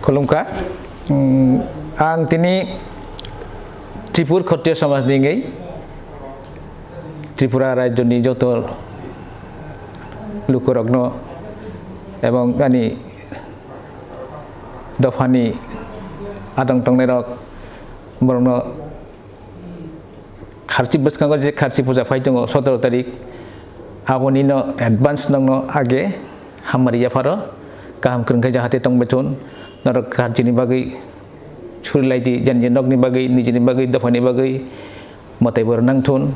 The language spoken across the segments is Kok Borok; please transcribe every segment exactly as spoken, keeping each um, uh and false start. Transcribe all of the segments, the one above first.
Khulumkha. Hmm, ang tini Tripur Khotriyo Samaj ni wngwi Tripura rajyo ni joto lukurokno ebong ani dophani adong tongnairok borokno kharchi bwskango je kharchi puja phai tongo sotoro tarik, aboni no advance nokno age hamari yapharo kaham kwrwng khe jahate tongbai thun, norok kharchini bagwi surilaidi, jani je nokni bagwi, nijini bagwi, dophani bagwi mwtai bo rwnang thun.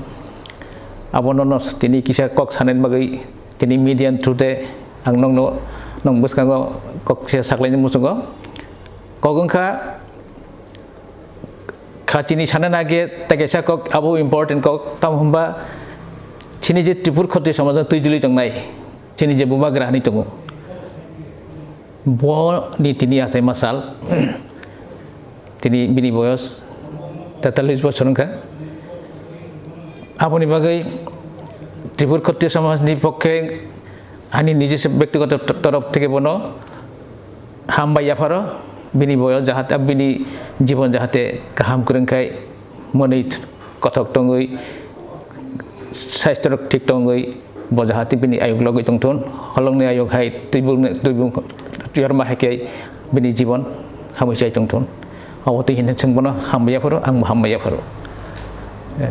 Abono no tini kisa kok sanani bagwi tini media ni through te ang nokno, nok bwskango kok kisa saklaini muchungo. Kok wngkha, kharchini sana nage ta kaisa kok, abo important kok, tamo hwnba chini je Tripur Khotriyo Samaj no twijlwi tongnai, chini je bubagra hinwi tongo, bo ni tini achaima sal, tini bini boyos tetallis bochor wngkha. Aboni bagwi Tripur Khotriyo Samaj ni pokhe ani nijese bektigoto t-, torof theke bono hambai yapharo, bini boyos jahate, bini jibon jahate kaham kwrwng khai mwnwi kothok tongwi, saistrok thik tongwi, bo jahate bini ayuk logwi tongthun, holongni ayuk hai tibukni, tibuk yorma hai khe bini jibon hamwi chai tongthun. Obo twi hinwi chwng bono hambai yapharo, angbo hambai yapharo.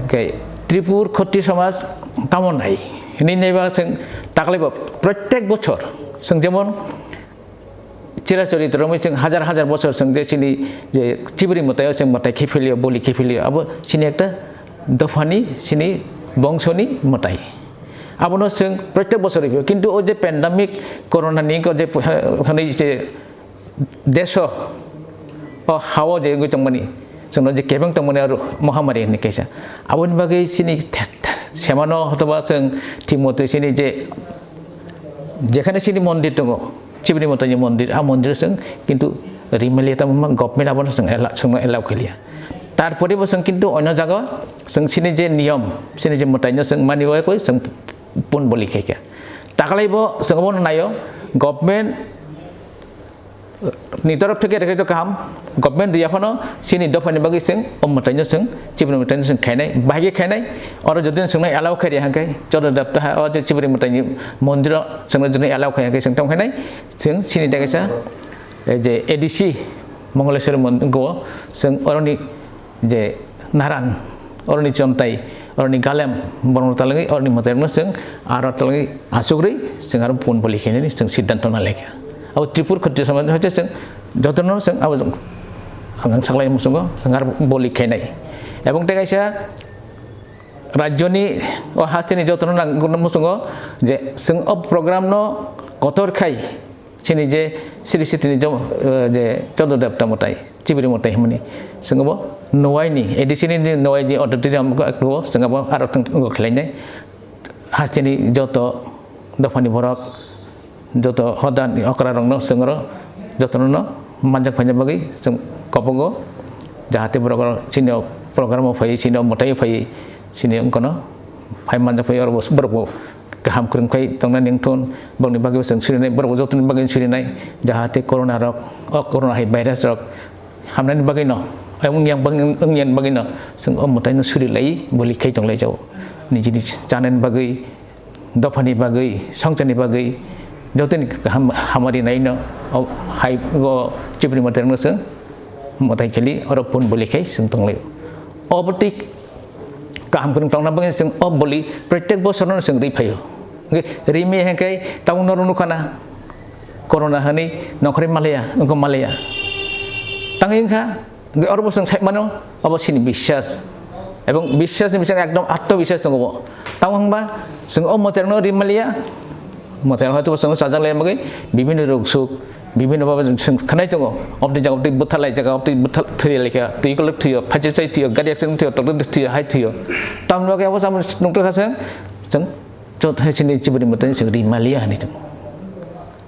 Khe Tripur Khotriyo Samaj tamo nai hinwi naiba chwng taklaibo prottek bochor chwng jemon chira chori toromwi chwng hajar hajar bochor chwng je chini je chibri mwtaio chwng mwtai khe philio, boli khe philio, abo chini ekta dophani, chini bongsoni mwtai. Abono chwng prottek bochor ripio. Kintu o je pandemic corona ni je hwnwi je deso o hao je wngwi tongmani, chwngno je kebeng tongmani aro mohamari hinwi kaisa. Aboni bagwi chini the-, the-, semano hotoba chwng thikmotwi chini je jekhane chini mondir tongo, chibri mwtaini mondir, a mondir chwng kintu rimaliya tamo government abono chwng ela-, chwngno allow khaliya. Tarpore bo chwng kintu oino jaga chwng chini je niyom, chini je mwtaino chwng mani bai koi chwng pun boli khaikha. Takalai bo chwng abono naio, government ni torof theke rwkhe to kaham, government rwya phano chini dophani bagwi chwng o mwtaino chwng, chibri mwtaino chwng khainai, bahai khe khainai, oro jodi chwngno allow khairi hwnkhe, Chodro Depta ha, o je chibri mwtaini mondiro chwngno jodi allow khai hwnkhe chwng tong khainai, chwng chini dagesa, eh, je A D C Mongaleswari mon-, go chwng oroni je naran, oroni chontai, oroni galem, borokno talangwi, oroni mwtairokno chwng aro talangwi achukrwi chwng aro pun boli khainani chwng siddhanto nalaikha. Abo Tripur Khotriyo Samaj hoite chwng jotono chwng abo ang, ang saklai muchungo chwng aro boli khainai. Ebong tei kaisa rajyoni o hasteni jotono nang muchungo je chwng o program no kotor khai, chini je Sri Sitini jo-, eh, je Chodro Depta mwtai, chibri mwtai hwnmani. Chwng bo Noaini, A D C ni Noaini auditorium go chwng bo aro thang go khlainai. Hasteni joto dophani borok, joto hodani okra rokno chwng oro jotono no manjak phaina bagwi chwng kobogo, jahate borok oro chini o program o phaiwi, chini o mwtai o phaiwi, chini wngkano phai manjak phai oro bo borok bo kaham kwrwng khai tongna ningthun, borokni bagwi bo chwng surinai, borok bo jotoni bagwi surinai, jahate corona rok, o corona hai virus rok hamnani bagwi no, wngya bagwi, wngya bagwi no, chwng o mwtai no suri lai, boli khai tong lai jao. Nijini chanani bagwi, dophani bagwi, songchani bagwi, jotoni kaham hamari nai no, o hai o chibri mwtai no chwng mwtai kheli, oro pun boli khai chwng tong lai. Obo twi kaham kwrwng tongna bagwi chwng o boli prottek bochorno chwng ri phaio. Hwnkhe rimi hwnkhe tabuk norok nukha na, corona hwnwi nongkhorwi malaya, wngkha malaya. Tangwi wngkha, hwnkhe oro bo chwng sai mano, obo chini biswas. Ebong biswasni bising ekdom atmobiswas tongo bo. Tamo hwnba chwng o mwtairokno ri maliya, mwtairok hoito bo chwng chajak lai bagwi bibhinno rog suk, bibhinno bhabe chwng khwnai tongo, oboni jaga oboni bwtha lai jaga, oboni bwtha thwi lai kha, twi kolok thwiyo, phaichai chai thwiyo, gari accident thwiyo, toktok thwiyo, hai thwiyo. Tamni bagwi abo samung nukjakha chwng, chwng chot hai chini chibri mwtaino chwng ri maliya hinwi tongo.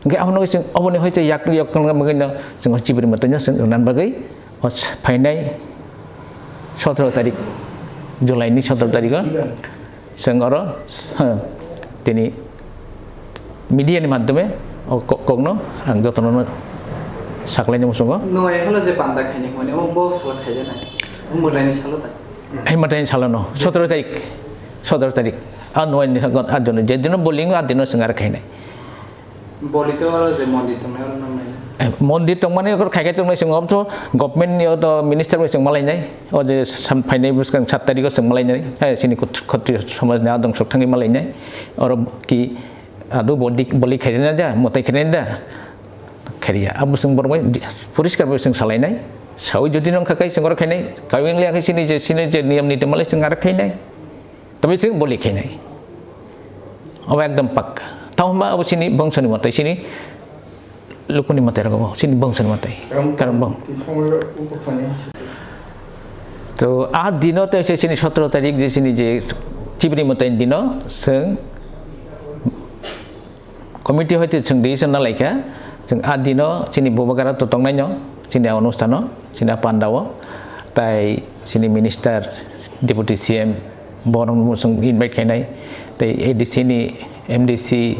Hwnkhe abono chwng oboni hoite yak, yak tongna bagwino chwng o chibri mwtaino chwng rwna bagwi o phainai sotoro tarik July ni sotoro tarikho. Chwng oro, ha, tini media ni madhyome o ko-, kokno ang jotono Saklaini musungo. No, ekhalo je panda khaini hwnwi, omo bo salo khaijaknai. Mwtaini salo da. Hai mwtaini salo no, sotoro tarik, sotoro tarik. A no, ani thangkon, a jono, je dino bowling, a dino swng aro khainai. Boli to aro je mondir tongnai aro nang naina. Eh, mondir tongmani okor khai khai tongnai swng, obto government ni oto minister bai swng malainai. O je sam phainai bwskang sat tarikh o swng malainai. Eh, sini khot-, khotri somaj ni adong sok thangwi malainai. Oro ki adu boli, boli khairina da, mwtai khairina da. Khairiya. Abo swng borok bai di-, poriskar bai swng salainai. Sawi jodi nong khakai swng oro khainai. Kawing liya khai sini je, sini je niyam niti malai swng aro khainai. Tamo chwng boli khainai. Obo ekdom pakka. Tamo hwnba abo chini bongsoni mwtai, chini lukuni mwtai rok obo, chini bongsoni mwtai. Karon bong. To a dino to se chini sotoro tarik je chini je chibri mwtai dino chwng committee hoite chwng decision na laikha, chwng a dino chini bubagra to tongnaino, chini a onustano, chini a pandao, tai chini minister, deputy C M, borok no chwng invite khainai, tai A D C ni M D C,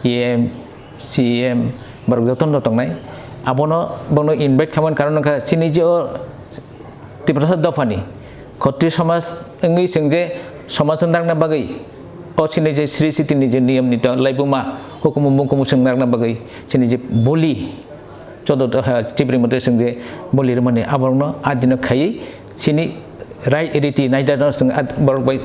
E M, C E M, borok jotono tongnai. Abono, bono invite khaimani karon wngkha chini je o Tiprasa dophani khotri somaj wngwi chwng je somaj wngna bagwi o chini je sri siti ni je niyam ni to laibuma hukumu mukumu chwng narwkna bagwi chini je boli chodo, ha, chibri mwtai chwng je boli rwmani aborokno adino khaiwi chini rai riti naidano chwng ad-, borok bai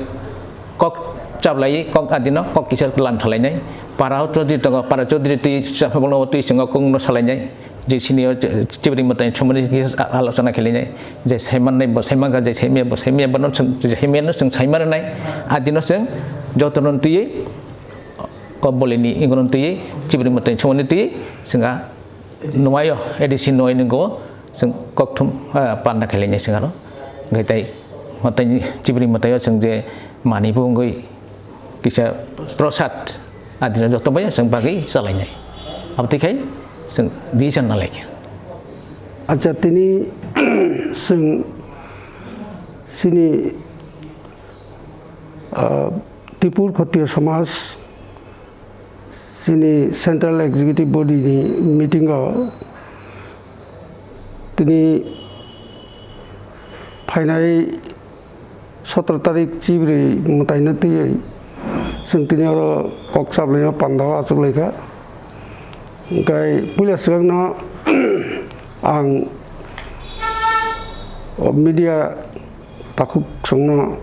kok chaplaiwi kok adino kok kisa lan thalainai para o chodri tongo para chodri twi chapha bolongo twi chwng o kokno salainai. Je sini o ch-, chibri mwtai somani kisa alochona khainai, je saimanai bo saimankha, je saimaya bo saimaya, bono chwng, je saimaya no chwng saimanai, adino chwng jotono twiwi, o bolini ingono twiwi, chibri mwtai somani twiwi, chwng a nuaio, A D C nuaini go, chwng kokthum, ah, panda khainai chwng aro, hwnkhe tai mwtai chibri mwtai o chwng je manwi bo wngwi, kisa prosad adino joto bai chwng bagwi chalainai. Abotwi khai chwng decision na laikha. Acha tini chwng chini, ah, Tipur Khotiyo Samaj chini Central Executive Body ni meeting o tini phainai sotoro tarik chibri mwtaino twiwi chwng tini oro kok chaplaima pandao achuk laikha. Hwnkhe puila swkangno ang o media takhuk chwngno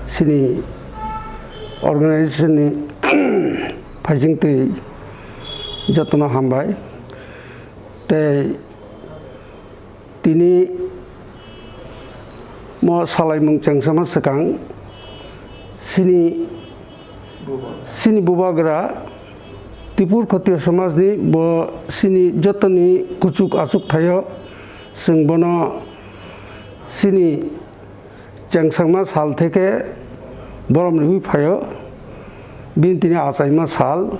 chini organization ni phaising twi jotono hambai tei Tini mo salaimung chengchama swkang, chini, chini bubagra Tipur Khotiyo Samajni bo chini jotoni kuchuk achuk phaio, chwng bono chini Chengchangma sal theke borom riwi phaio, bini tini achaima sal,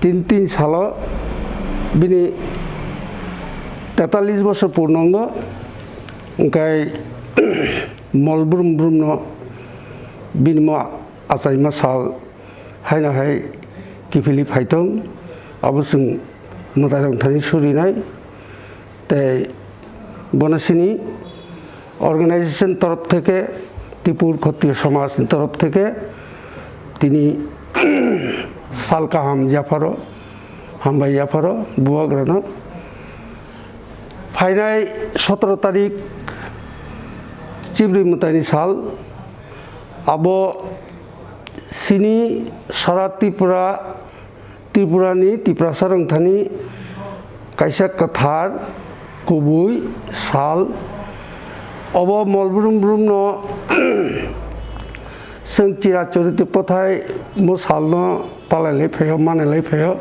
tin tin salo bini tetalis bosor purno wngo, hwnkhe mol brum brumno bini mo achaima sal haino hai kiphilwi phaitong, abo chwng mwtairok thani surinai. Tei bono chini organization torof theke, Tipur Khotiyo Samaj ni torof theke tini sal kaham yapharo, hambai yapharo bubagrano. Phainai sotoro tarik Chibri mwtaini sal, abo chini sara Tripura Tripurani Tiprasa rwngthani kaisa kwthar kubui sal. Obo mol brum brumno chwng chira chorito pothai mo salno palailai phaio, manalai phaio.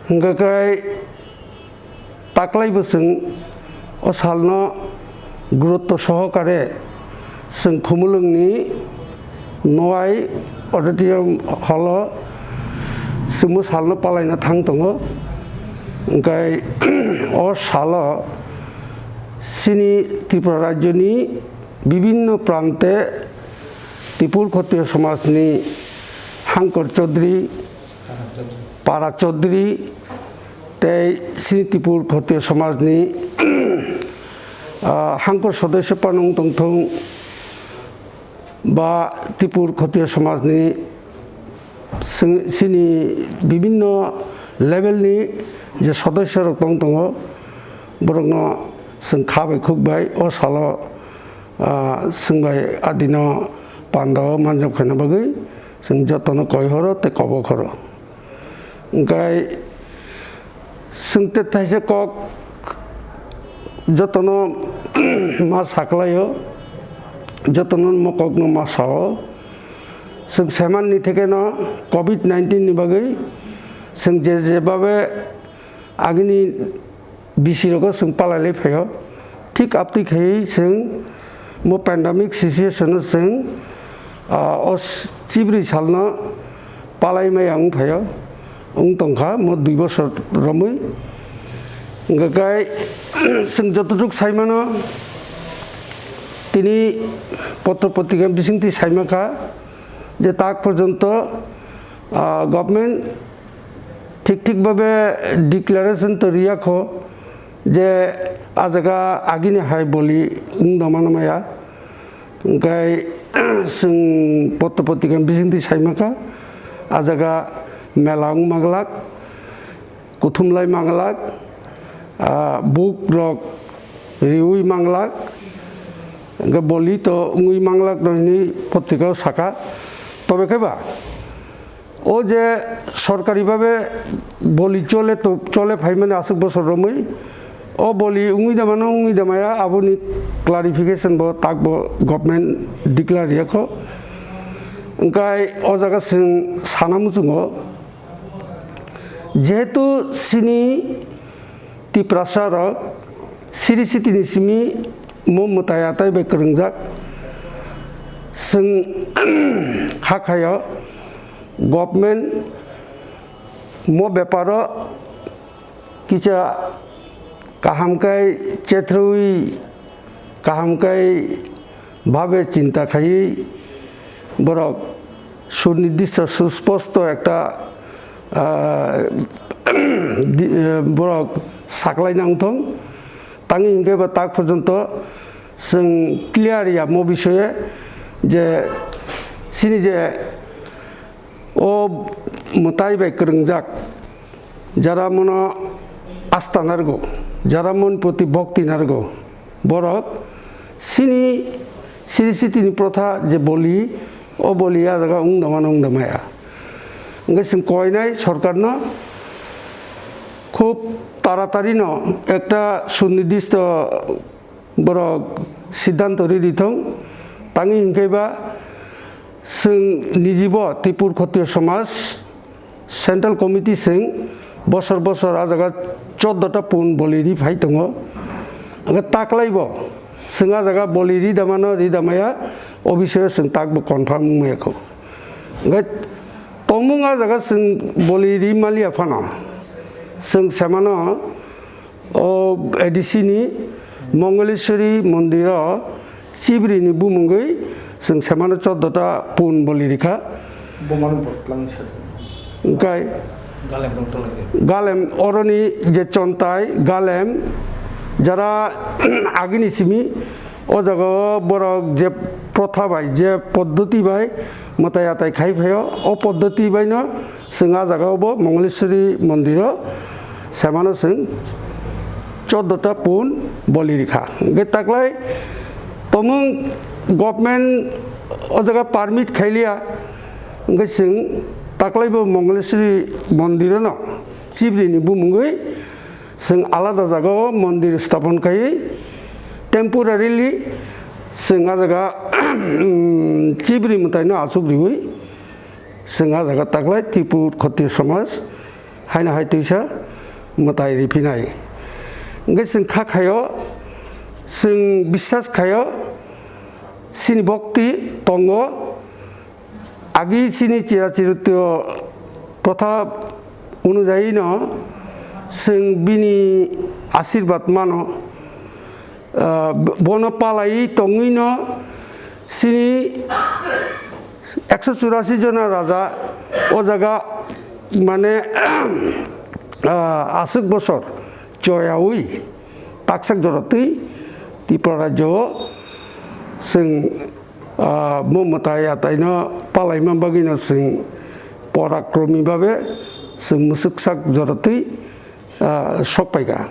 Hwnkhe Taklai bo chwng o salno gurutto sohokare chwng Khumulwngni Nowai Auditorium Hall-o chwngmo salno palaina thang tongo. Hwnkhe o salo chini Tripura rajyoni bibinno prante Tipur Khotiyo somajni Hangkor Chaudhary, Para Chaudhary, tei chini Tipur Khotiyo somajni, ah, hangkor sodosyo panung tongthung ba Tipur Khotiyo somajni chwng, chini bibinno levelni je sodosyorok tong tongo, borokno chwng kha bai khuk bai o salo, ah, chwng bai adino pandao manjak khaina bagwi chwng jotono koi horo tei kobok horo. Hwnkhe chwng tei thaisa kok jotono ma saklaio, jotono mo kokno ma sao. Chwng semanni thekeno covid nineteen ni bagwi chwng je jebabe agini bisi rogo chwng palai lai phaio. Thik abtwi khaiwi chwng mo pandemic situation o chwng, ah, o s-, chibri salno palai maya wng phaio, wng tongkha mo dui bosor romwi. Hwnkhe kai chwng jototuk saimano tini potro potrika bisingtwi saimankha je tak porjonto, ah, government thik thik babe declaration to riya kho je a jaga agini hai boli wng doma maya. Hwnkhe chwng potro potrika bisingtwi saimankha a jaga mela wng manglak, kuthumlai manglak, ah, buk rok riwi manglak, hwnkhe boli to wngwi manglak no hinwi potrika o saka. Tobe khe ba, o je sorkari babe boli chole to, chole phaimani aswk bosor romwi, o boli wngwi da mano, wngwi da maya, aboni clarification bo tak bo government declare ya kho. Hwnkhe o jaga chwng sana muchungo, jehetu chini Tiprasa rok siri sitini simi mo mwtai atai bai kwrwngjak. Chwng kha khaio government mo beparo kisa kaham kai chethrwi, kaham kai babe chinta khaiwi borok sunirdishto susposto ekta, ah, di-, eh, borok saklai nang thung. Tangwi hwnkhe ba tak porjonto chwng clear ya mo bisoye je chini je o mwtai bai kwrwngjak, jara mono asta narwgo, jara mon proti bhakti narwgo, borok chini siri sitini protha je boli, o boli a jaga wng dama wng damaya. Hwnkhe chwng koinai sorkarno khub taratari no ekta sunirdishto borok siddhanto ri rithung. Tangwi hwnkhe ba chwng nijibo Tipur Khotiyo Somaj Central Committee chwng bosor bosor a jaga choddo ta pun boli ri phai tongo. Hwnkhe taklai bo chwng a jaga boli ri damano ri damaya, o bisoyo chwng tak bo confirm wngmaya kho. Hwnkhe tongmung a jaga chwng boli ri maliya phano chwng semano o A D C ni Mongoleshwari mondiro chibri ni bumungwi chwng semano choddo ta pun boli rikha. Boman bo twlang sar. Hwnkhe Galem rok twlang de. Galem oroni je chontai, galem jara agini simi o jaga o borok je protha bai, je poddoti bai mwtai atai khai phaio, o poddoti bai no chwng a jaga o bo Mongoleshwari mondiro semano chwng choddo ta pun boli rikha. Hwnkhe taklai tomung government o jaga permit khailiya, hwnkhe chwng taklai bo Mongoleshwari mondiro no chibri ni bumungwi chwng alada jaga o mondir stapon khaiwi temporarily chwng a jaga chibri mwtai no achuk riwi chwng a jaga taklai Tipur Khotiyo Somaj haino hai twisa mwtai riphinai. Hwnkhe chwng kha khaio, chwng biswas khaio, chini bhakti tongo, agi chini chira chirutyo protha onujayi no chwng bini asirbat mano. Ah, bono palai tongwi no chini ekso churasi jona raja o jaga mane ah, aswk bosor choyaui taksak jora twi Tripura rajyo o chwng, ah, mo mwtai ataino palaima bagwino chwng porakromi babe chwng mwswksak jora twi, ah, sok paikha.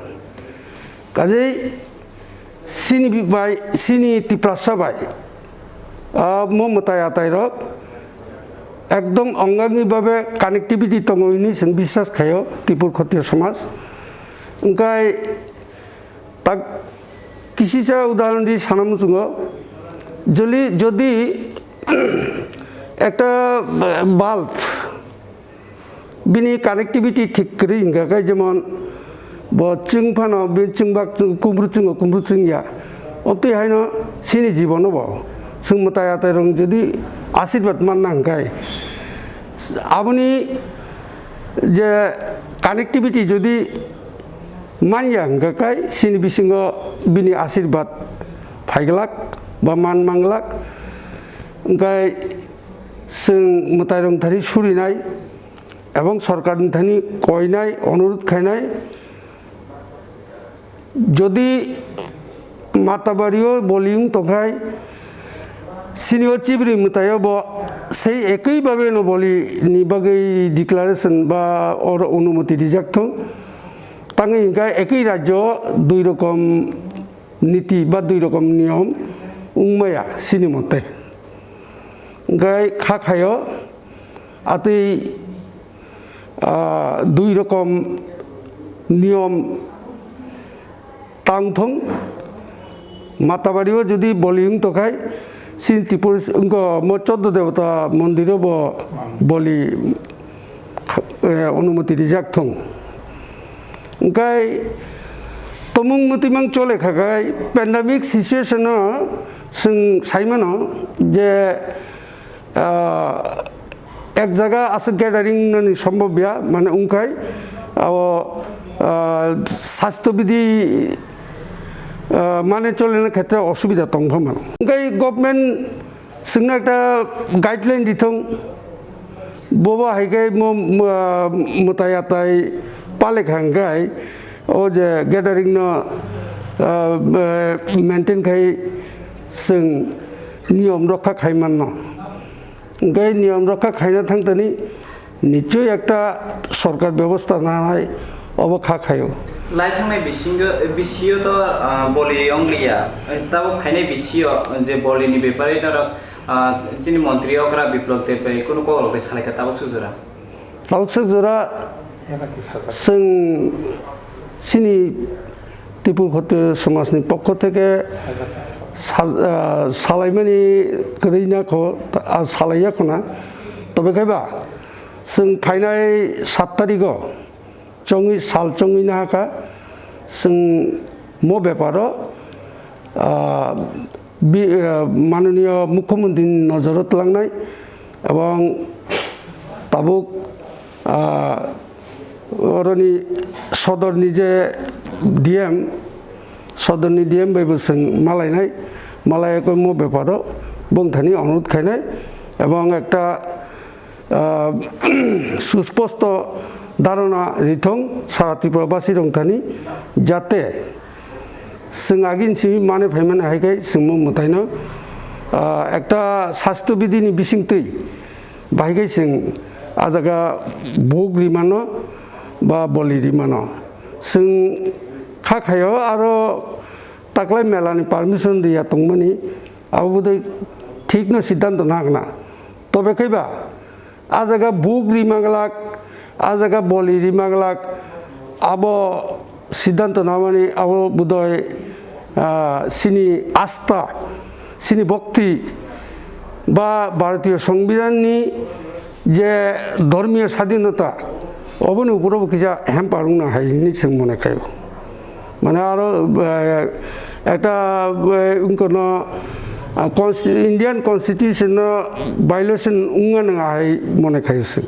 Kajei chini bai, chini Tiprasa bai, ah, mo mwtai atai rok ekdom ongangni babe connectivity tongo hwnwi chwng biswas khaio Tripur Khotiyo somaj. Wngkhai tak kisisa udahoron di sana muchungo, joli, jodi ekta bulb bini connectivity thik kwrwi hwnkha khe, jemon bo chwng phano, bini chwng bak chwng, kumbru chwngo, kumbru chwng ya, obtwi haino chini jibono bo chwng mwtai atai rok jodi asirbat manna hwnkhe, aboni je connectivity jodi manya hwnkha khe chini bisingo bini asirbat phaiglak ba man manglak, hwnkhe chwng mwtai rok thani surinai ebong sorkar ni thani koinai, onurudh khainai, jodi Matabari o boli wng tongkhai, chini o chibri mwtai o bo sei ekoi babe no boli ni bagwi declaration ba oro onumoti rijak thung. Tangwi hwnkhe ekoi rajyo o dui rokom niti ba dui rokom niyom wngmaya chini mote. Hwnkhe kha khaio atwi, ah, dui rokom niyom tang thung. Matabari o jodi boli wng tongkhai, chini Tripura wngkha mo choddo debota mondiro bo boli, eh, onumoti rijak thung. Hwnkhe tomung mwtwimang chole kha khe pandemic situation o chwng sai mano je, ah, ek jaga aswk gathering nani sombhob ya, mane wngkhai abo, ah, sastho bidhi, ah, mane cholena khetre osubida tongkha mano. Wngkhai government chwngno ekta guideline di thung, bobo hai khe mo-, mo-, mwtai atai pale kha hwnkhe o je gathering no, ah, eh, maintain khai chwng niyom rokha khai manno. Hwnkhe niyom rokha khaina thangtani nichoi ekta sorkar bebosta nanai obo kha khaio. Lai thangnai bisingo, bisio to, ah, boli ongliya. Tabuk phainai bisio je boli ni bepari norok, ah, chini montri okra Biplab Deb bai kunu kokrok de salaikha tabuk sujura. Tabuk sujura chwng chini Tripura Khotiyo somajni pokho theke sa-, ah, salaimani kwrwi na kho, ah, salaiya khuna. Tobe khe ba chwng phainai sat tarigo chongwi sal chongwi nahakha, chwng mo beparo, ah, bi-, ah, manoniyo mukhyamantri ni nojoro twlangnai, ebong tabuk, ah, oroni sodorni je D M, sodorni D M bai bo chwng malainai, malai ekoi mo beparo bongthani onurudh khainai, ebong ekta ah, susposto dharona rithong sara Tripura basi rok thani, jate chwng agin simi mane phaimani hai khe chwngmo mwtaino, ah, ekta sastho bidhini bisingtwi bahai khe chwng ah jaga bhog rimano ba boli rimano. Chwng kha khaio aro taklai melani permission riya tongmani, abo bodoi thikno siddhanto nangna. Tobe khe ba, ah jaga bhog rima glak, ah jaga boli rima glak, abo siddhanto namani abo bodoi, ah, chini astha, chini bhokti ba Bharatiyo Songbidanni je dhormiyo sadhinota, oboni uporo bo kisa hamper wngna hai hinwi chwng mone khaio. Mane aro, eh, ekta, eh, wngkha no, ah, consti-, Indian Constitution no violation wngya nang hai mone khai se.